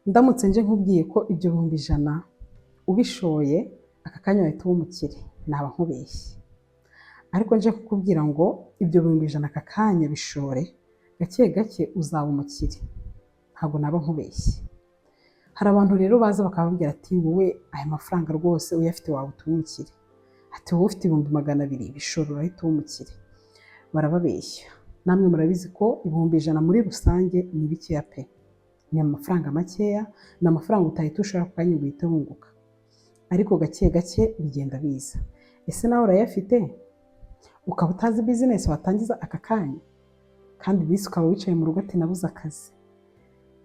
Ndamutse nje nkubwiye ko ibyo 100,000 ubishoye aka kanya wahita uba umukire, naba nkubeshye. Ariko nje kukubwira ngo ibyo 100,000 aka kanya bishore gake gake uzaba umukire, ntabwo naba nkubeshye. Hari abantu rero baza bakababwira ati: "Wowe aya mafaranga rwose uyafite waba uba umukire." Ati: "Wowe ufite 200,000, bishora urahita uba umukire." Barababeshya. Namwe murabizi ko 100,000 muri rusange ni bikeya pe, ni amafaranga makeya, ni amafaranga utahita ushora ako kanya ngo uhite wunguka, ariko gake gake bigenda biza. Ese nawe urayafite ukaba utazi bizinesi watangiza aka kanya, kandi bisi ukaba wicaye mu rugo ati: "Nabuze akazi"?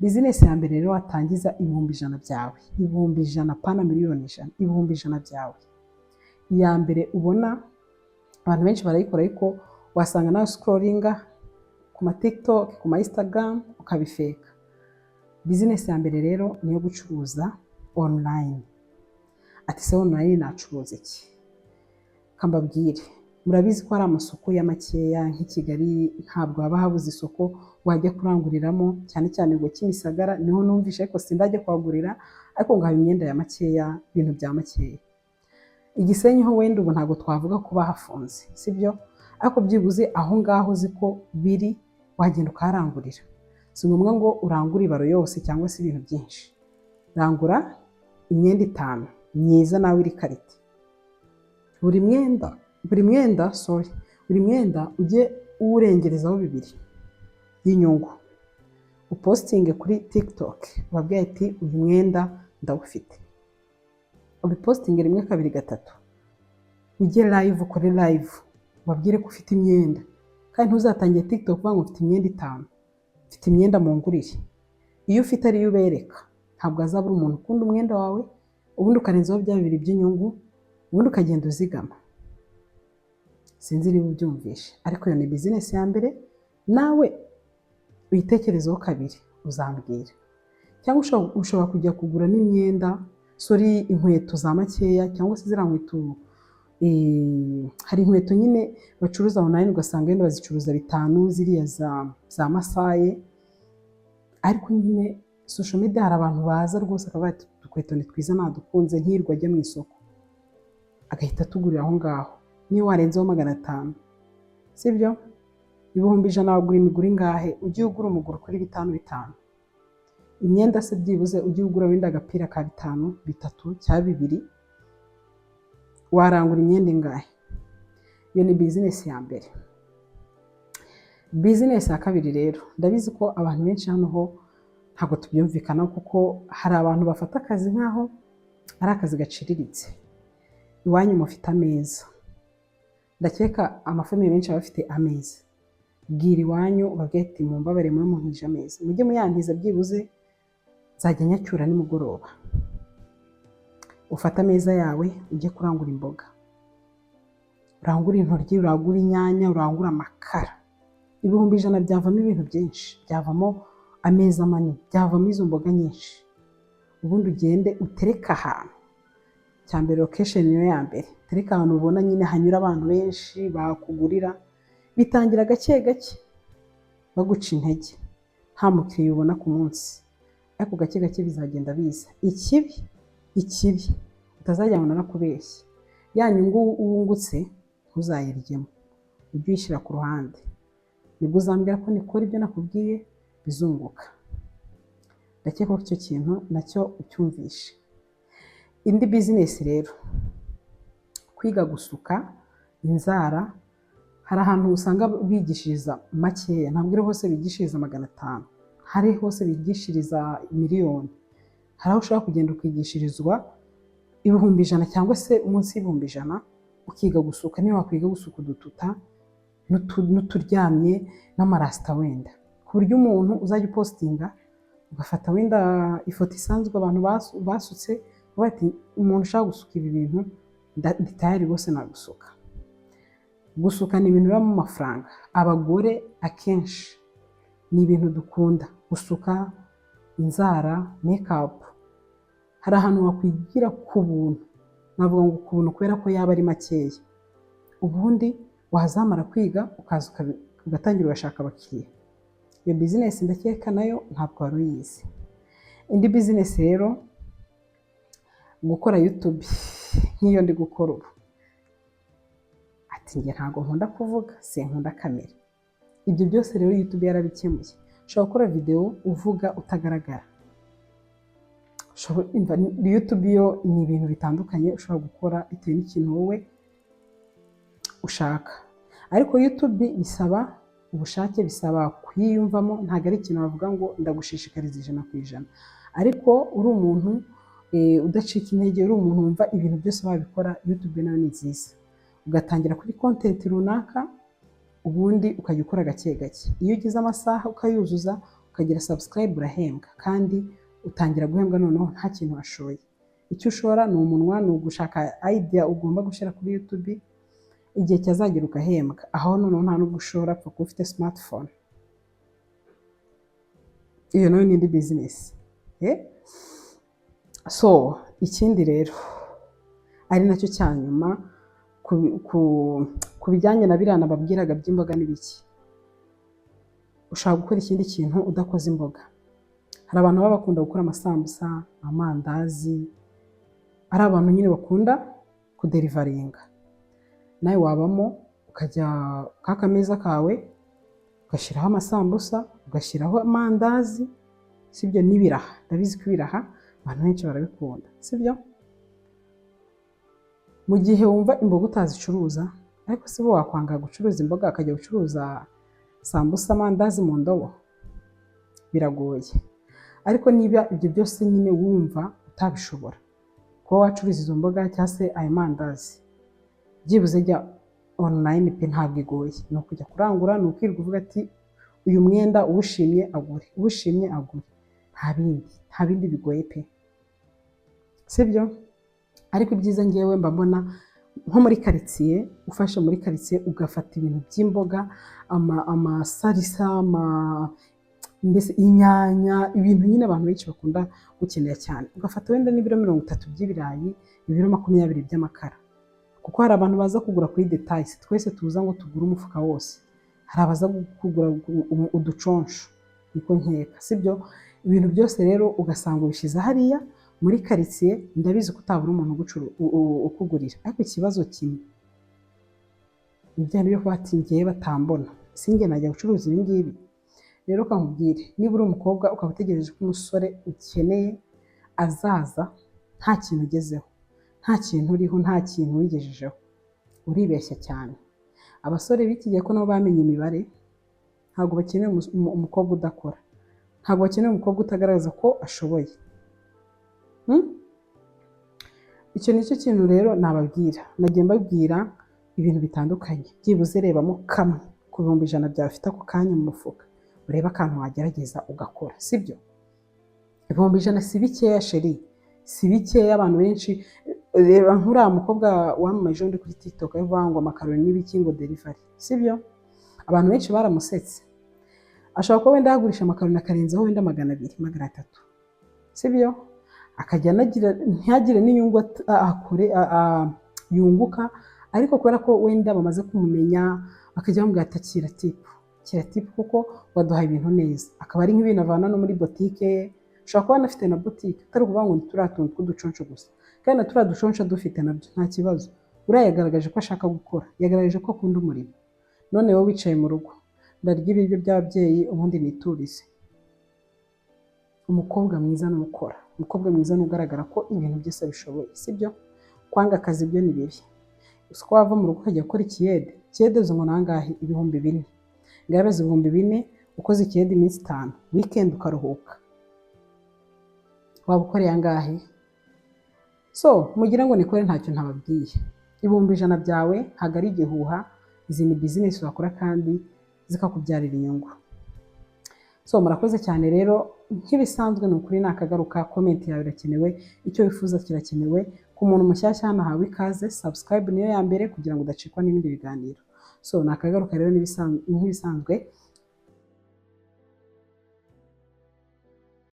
Bizinesi ya mbere rero watangiza 100,000 byawe, 100,000, pana 1,000,000, 100,000 byawe, iya mbere ubona abantu benshi barayikora, ariko wasanga nawe scrollinga ku ma TikTok, ku ma Instagram, ukabifeka. Bizinesi ya mbere rero ni iyo gucuruza online. Ati: "Se online nacuruza iki?" Kambabwire, murabizi ko hari amasoko ya makeya nk'i Kigali, ntabwo haba habuze isoko wajya kuranguriramo, cyane cyane ngo Kimisagara niho numvishe, ariko sindajya kuhagurira, ariko ngo haba imyenda ya makeya, ibintu bya makeya. Igisenyi ho wenda ubu ntabwo twavuga ko bahafunze, sibyo? Ariko byibuze aho ngaho uzi ko biri wagenda ukaharangurira. Si ngombwa ngo urangure ibaro yose cyangwa se ibintu byinshi. Rangura imyenda itanu myiza nawe iri qualité. Buri mwenda, sorry, buri mwenda ujye uwurengerezaho bibiri y'inyungu, upostinge kuri TikTok ubabwire ati: "Uyu mwenda ndawufite." Ubipostinge rimwe, kabiri, gatatu, ujye live, ukore live, ubabwire ko ufite imyenda. Kandi ntuzatangire TikTok uvuga ngo: "Mfite imyenda itanu, mfite imyenda, mungurire." Iyo ufite ariyo ubereka, ntabwo hazabura umuntu ukunda umwenda wawe. Ubundi ukarenzaho bya bibiri by'inyungu, ubundi ukagenda uzigama. Sinzi niba ubyumvishe, ariko iyo ni bizinesi ya mbere. Nawe uyitekerezeho kabiri uzambwira. Cyangwa ushobora kujya kugura n'imyenda, sorry, inkweto za makeya, cyangwa se ziriya nkweto, hari inkweto nyine bacuruza online, ugasanga wenda bazicuruza bitanu, ziriya za masaye. Ariko nyine social media hari abantu baza rwose akavuga ati: "Udukweto ni twiza, nadukunze," ntirirwe ajya mu isoko, agahita atugurira aho ngaho. Niyo warenzeho 500, sibyo? 100,000 wagura imiguru ingahe? Ujye ugura umuguru kuri bitanu bitanu. Imyenda se byibuze ujye ugura wenda agapira ka bitanu, bitatu cyangwa bibiri, warangura imyenda ingahe? Iyo ni bizinesi ya mbere. Bizinesi ya kabiri rero, ndabizi ko abantu benshi hano ho ntabwo tubyumvikana, kuko hari abantu bafata akazi nk'aho ari akazi gaciriritse. Iwanyu mufite ameza, ndakeka amafamille menshi aba afite ameza. Bwira iwanyu ubabwire ati: "Mumbabare mube muntije ameza, mujye muyantiza, byibuze nzajya nyacyura nimugoroba." Ufate ameza yawe ujye kurangura imboga, urangure intoryi, urangure inyanya, urangure amakara. 100,000 byavamo ibintu byinshi, byavamo ameza manini, byavamo izo mboga nyinshi. Ubundi ugende utereke ahantu. Cya mbere, location niyo ya mbere. Utereke ahantu ubona nyine hanyura abantu benshi bakugurira. Bitangira gake gake baguca intege, nta mukiriya ubona ku munsi, ariko gake gake bizagenda biza. Ikibi utazajya ngo narakubeshye, ya nyungu wungutse ntuzayiryemo, ujye uyishyira ku ruhande. Nibwo uzambwira ko nikora ibyo nakubwiye bizunguka. Ndakeka ko icyo kintu nacyo ucyumvishe. Indi bizinesi rero, kwiga gusuka inzara. Hari ahantu usanga bigishiriza makeya, ntabwo ari hose bigishiriza 500, hari hose bigishiriza miliyoni. Hari aho ushobora kugenda ukigishirizwa 100,000 cyangwa se munsi y'100,000, ukiga gusuka. Niyo wakwiga gusuka udututa n'uturyamye n'amarasita wenda, ku buryo umuntu uzajya upostinga, ugafata wenda ifoto isanzwe abantu basutse, uvuga ati: "Umuntu ushaka gusuka ibi bintu, ndi tayari rwose nagusuka." Gusuka ni ibintu bibamo amafaranga. Abagore akenshi ni ibintu dukunda gusuka inzara, makeup. Hari ahantu wakwigira ku buntu, navuga ngo ku buntu kubera ko yaba ari makeya, ubundi wazamara kwiga ukaza ugatangira ugashaka abakiriya. Iyo bizinesi ndakeka nayo ntabwo wari uyizi. Indi business rero, gukora YouTube nk'iyo ndi gukora ubu. Ati: "Njye ntabwo nkunda kuvuga, sinkunda kamera." Ibyo byose rero YouTube yarabikemuye. Ushobora gukora videwo uvuga utagaragara. YouTube yo ni ibintu bitandukanye ushobora gukora bitewe n'ikintu wowe ushaka. Ariko YouTube bisaba ubushake, bisaba kuyiyumvamo. Ntabwo ari ikintu wavuga ngo ndagushishikariza 100%. Ariko uri umuntu udacika intege, uri umuntu wumva ibintu byose wabikora, YouTube nayo ni nziza. Ugatangira kuri content runaka, ubundi ukajya ukora gake gake. Iyo ugize amasaha ukayuzuza, ukagira subscribe, urahembwa. Kandi utangira guhembwa noneho nta kintu washoye. Icyo ushora ni umunwa, ni ugushaka idea ugomba gushyira kuri YouTube. Igihe cyazagera ugahembwa. Aho noneho nta n'ubwo ushora, apfa kuba ufite smartphone. Iyo nayo ni indi business. So ikindi rero ari nacyo cya nyuma ku bijyanye na biriya nababwiraga by'imboga n'ibiki, ushobora gukora ikindi kintu udakoze imboga. Hari abantu baba bakunda gukora amasambusa, amandazi, ari abantu nyine bakunda kudeliveringa. Nawe wabamo, ukajya ka kameza kawe, ugashyiraho amasambusa, ugashyiraho amandazi, sibyo? N'ibiraha. Ndabizi ko ibiraha abantu benshi barabikunda, sibyo? Mu gihe wumva imboga utazicuruza. Ariko si bo wakwanga gucuruza imboga akajya gucuruza sambusa, amandazi mu ndobo? Biragoye. Ariko niba ibyo byose nyine wumva utabishobora kuba wacuruza izo mboga cyangwa se ayo mandazi, byibuze jya online pe. Ntabwo igoye, ni ukujya kurangura, ni ukwirirwa uvuga ati: "Uyu mwenda uwushimye agure, uwushimye agure." Nta bindi, nta bindi bigoye pe, sibyo? Ariko ibyiza ngewe mba mbona nko muri karitsiye, ufashe muri karitsiye ugafata ibintu by'imboga, amasarisa, mbese inyanya, ibintu nyine abantu benshi bakunda gukenera cyane, ugafata wenda n'ibiro 30 by'ibirayi, ibiro 20 by'amakara, kuko hari abantu baza kugura kuri détail. Twese tuza ngo tugure umufuka wose, hari abaza kugura uduconsho, niko nkeka, sibyo? Ibintu byose rero ugasanga ubishyize hariya muri karitsiye. Ndabizi ko utabura umuntu ukugurira. Ariko ikibazo kimwe ni bya byo kuba ati: "Ngewe batambona, sinjye najya gucuruza ibi ngibi." Rero kankubwire, niba uri umukobwa ukaba utegereje ko umusore ukeneye azaza nta kintu ugezeho, nta kintu uriho, nta kintu wigejejeho, uribeshya cyane. Abasore b'iki gihe ko nabo bamenye imibare, ntabwo bakeneye umukobwa udakora, ntabwo bakeneye umukobwa utagaragaza ko ashoboye. Icyo ni cyo kintu rero nababwira. Nagiye mbabwira ibintu bitandukanye. Byibuze rebamo kamwe ku 100,000 byawe ufite ako kanya mu mufuka, urebe akantu wagerageza ugakora, sibyo? 100,000 si bikeya, chérie, si bikeya. Abantu benshi, reba nk'uriya mukobwa wamamaye ejo bundi kuri TikTok avuga ngo amakaroni n'ibiki, ngo delivery, sibyo? Abantu benshi baramusetse. Ashobora kuba wenda yagurisha amakaroni akarenzaho wenda 200, 300, sibyo? Akajya anagira ntihagire n'inyungu akore yunguka. Ariko kubera ko wenda bamaze kumumenya, bakajya bamubwira ati: "Akira tip, akira tip kuko waduhaye ibintu neza." Akaba ari nk'ibintu avana no muri botike ye. Ushobora kuba anafite na botike, atari ukuvuga ngo ni turiya tuntu tw'uduconsho gusa. Kandi na turiya duconsho dufite nabyo nta kibazo. Uriya yagaragaje ko ashaka gukora, yagaragaje ko akunda umurimo. None wowe wicaye mu rugo: "Ndarya ibiryo by'ababyeyi ubundi niturize." Umukobwa mwiza ni ukora, umukobwa mwiza ni ugaragara ko ibintu byose abishoboye, sibyo? Kwanga akazi byo ni bibi. Uzi ko wava mu rugo ukajya gukora ikiyede? Ikiyede uzi ngo ni angahe? 4000. Ngabaze, 4000 ukoze ikiyede iminsi 5, weekend ukaruhuka, waba ukoreye angahe? So mugira ngo nikore ntacyo ntababwiye. 100,000 byawe ntabwo ari igihuha. Izi ni business wakora kandi zikakubyarira inyungu. So murakoze cyane rero. Nk'ibisanzwe, ni ukuri nakagaruka. Comment yawe irakenewe, icyo wifuza kirakenewe. Ku muntu mushyashya hano hawe ikaze. Subscribe niyo ya mbere kugira ngo udacikwa n'ibindi biganiro. So nakagaruka rero nk'ibisanzwe.